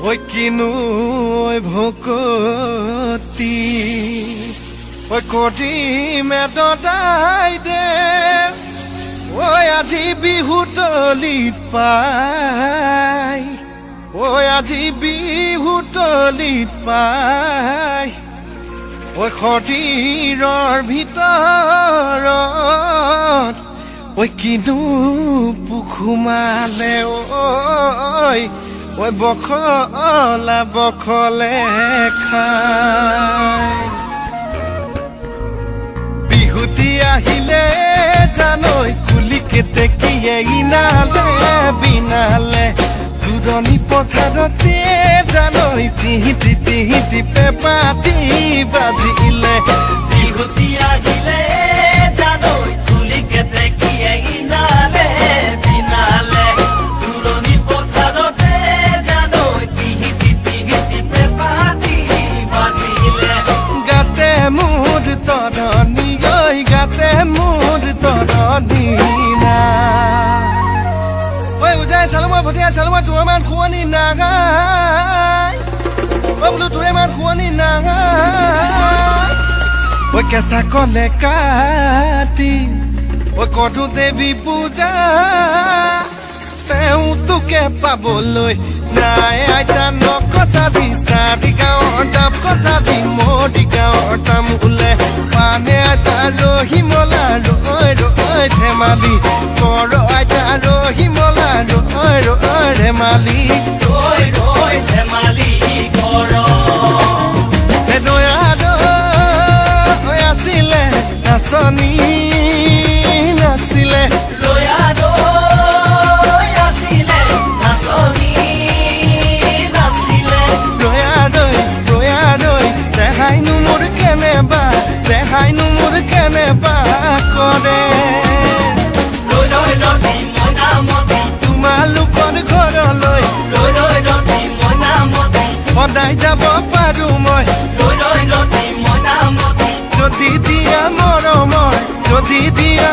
ঐ কিনো ঐ ভকতি ঐ কৰিমে দদাই দে ঐ আজি বিহুতলিত পাই ঐ আজি বিহুতলিত পাই ঐ শৰীৰৰ ভিতৰত ঐ কিনো পোক সোমালে ঐ ঐ বখলা বখলে খাই বিহুতি আহিলে জানৈ কুলি কেতেকীয়ে ইনালে বিনালে দূৰণি পথাৰতে জানৈ টিহিটি টিহিটি পেপাটি বাজিলে বিহুতি আহিলে জানৈ কুলি কেতেকীয়ে ইনালে বিনালে দূৰণি পথাৰতে জানৈ টিহিটি টিহিটি পেপাটি বাজিলে গাতে মোৰ তৰণি ঐ গাতে মোৰ তৰণি নাই ঐ উজাই চালো মই ভটিয়াই চালো মই তোৰ মান শুৱনি নাই ঐ বোলো তোৰে মান শুৱনি নাই ঐ কেঁচা কলে কাটি ঐ কতো দেৱী পূজা তেওঁ তোকে পাবলৈ নাই আইতা নকচাবি চাৰি গাঁৱৰ দাম কটাবি মৰি গাঁৱৰ তামোলে পানে আইতা ৰহিমলা ৰৈ ৰৈ ধেমালি কৰ আইতা ৰহিমলা ৰৈ ৰৈ ধেমালি ৰৈ ৰৈ ধেমালি কৰ দয়া দৈ আছিলে নাচনী নাছিলে ৰয়া দৈ আছিলে নাচনী নাছিলে ৰয়া দৈ ৰয়া দৈ দেহাইনো মোৰ কেনেবা দেহাইনো মোৰ কেনেবা কৰে ৰৈ ৰৈ ৰতি মইনামতী তোমালোকৰ ঘৰলৈ ৰৈ ৰৈ ৰতি মইনামতী সদায় যাব পাৰো মই ৰৈ ৰৈ ৰতি মইনামতী যদি দিয়া মৰমৰ যদি দিয়া